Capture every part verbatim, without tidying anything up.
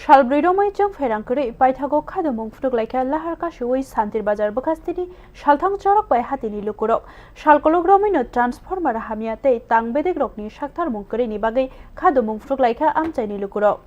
Salbrwi romwi chwng pherang kwrwi paithago khadumung phunuk laikha lahar kasiwi Santir Bazar bwkhastini salthang chorok bai hatini lukurok. Salkolok romwino transformer hamya tei tang bedek rokni saktharmung kwrwini bagwi khadumung phunuk laikha amchaini lukurok.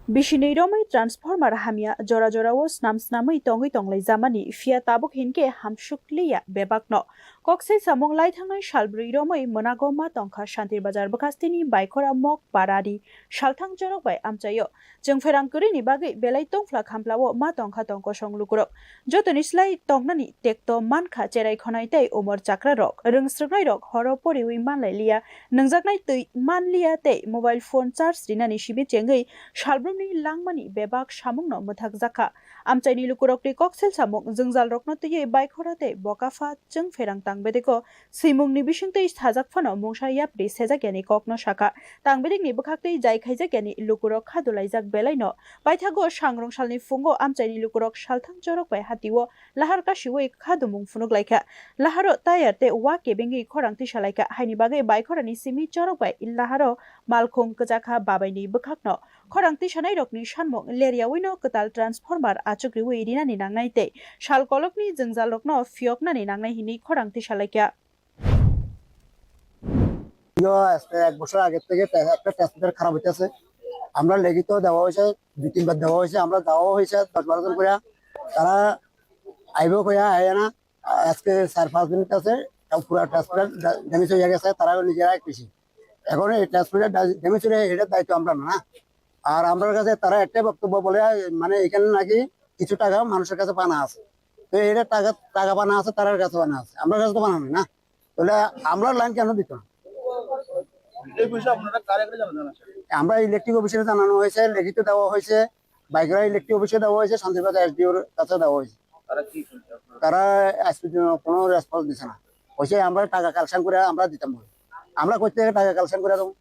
Bisinwi romwi transformer hamya jora jorao snam snamwi tongwi tonglaijamani, phiya tabuk hinkhe hamsukliya bebakno. Kokse samung laithangnai salbrwi romwi mwnago ma tongkha Santir Bazar bwkhastini Baikhora Mok parani salthang chorok bai amchaio. Chwng pherang kwrwini bagwi belai tongphla khamplao ma tongkha tong kosong lukurok. Jotoni slai tongnani tekto mankha cherai khonai tei umor chakrarok, rwngsrwknairok horo poriwi manlailiya, nwngjaknai twi manliya tei mobile phone charge rinani simi chengwi salbrumni langmani bebak samungno mwthakjakha. Amchaini lukurokni koksil samung jwngjalrokno twiwi Baikhora tei Bokapha chwng pherang tang bedego swimungni bisingtwi sajak phano mungsa yapri sejak yani kokno sakha. Tang bedekni bwkhaktwi jai khaijak yani lukurok khadulaijak belaino. Paithago sangrong salni phungo amchaini lukurok salthang chorok bai hatio lahar kasiwi khadumung phunuk laikha. Laharo tayar tei wa kebengwi khorang tisa laikha. Haini bagwi Baikhorani simi chorok bai laharo malkhung kwchakha babaini bwkhakno. Khorang tisanairokni sanmung leryaui no kwtal transformer achuk riui rinani nangnai tei sal kolokni jwngjalrokno phiyoknani nangnai hinwi khorang tisalaikha. প্রিয়, আজকে এক বছর আগের থেকে ট্যা-, একটা ট্রান্সমিটার খারাপ হইতেছে। আমরা লিখিত দেওয়া হয়েছে, দুই তিনবার দেওয়া হয়েছে, আমরা দেওয়া হয়েছে দশ বারো জন করে। তারা আইবো কইয়া আয় না। আজকে চার পাঁচ দিন আছে, তাও পুরা ট্রান্সমিটার ড্যা-, ড্যামেজ হয়ে গেছে, তারা নিজেরাই কৃষি। এখন এই ট্রান্সমিটার ড্যা-, ড্যামেজ হলে এটার দায়িত্ব আমরা না। আর আমরার কাছে তারা একটাই বক্তব্য বলে, মানে এখানে নাকি কিছু টাকা মানুষের কাছে পানা আছে। তো এটা টাকা, টাকা পানা আছে, তারার কাছে পানা আছে, আমরার কাছে তো পানা নেই না। তাহলে আমরা লাইন কেন দিত না? এই বিষয়ে আপনারা কারে কারে জানানো হয়েছে? আমরা ইলেকট্রিক অফিসে জানানো হয়েছে, লিখিত দেওয়া হয়েছে, বাইকরা ইলেকট্রিক অফিসে দেওয়া হয়েছে, শান্তিবাজার এসডিওর কাছে দেওয়া হয়েছে। তারা কি শুনছে আপনারা? তারা আজ পর্যন্ত কোনো রেসপন্স দিচ্ছে না। হয়েছে আমরা টাকা কালেকশন করে আমরা দিতাম বলে। আমরা কই থেকে টাকা কালেকশন করে দেবো?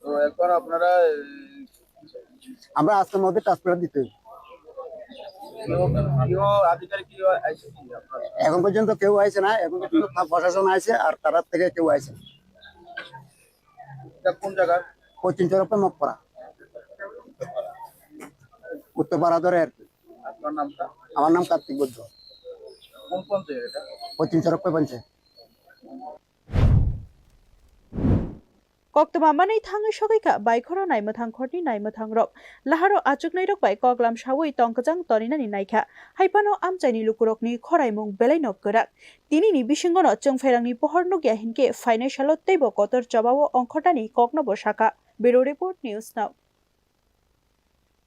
তো এখন আপনারা, এই, আমরা আজকের মধ্যে ট্রান্সফার দিতে হবে। কেউ, কেউ আধিকারিক কেউ আইছে কি আপনার? এখন পর্যন্ত কেউ আইছে না, এখন পর্যন্ত প্রশাসন আইছে আর তারার থেকে কেউ আইছে না। এটা কোন জায়গা? পশ্চিম চরকপা মকপাড়া, উত্তরপাড়া ধরে আর কি। আপনার নামটা? আমার নাম কার্তিক বৈদ্য। কোন পঞ্চায়েত এটা? পশ্চিম চরকপা panchayat. Koktwma manwi thangwi sogwi kha Baikhora naimwthang khorni naimwthang rok. Laharo achuknai rok bai koklam sawi tong kwchang toninani naikha. Haiphano amchaini lukurokni khoraimung belaino kwrak. Tinini bisingono chwng pherangni pohor nukya hinkhe phainai salo teibo kotor chobao ongkhornani kokno bo sakha. Bureau Report, News Now.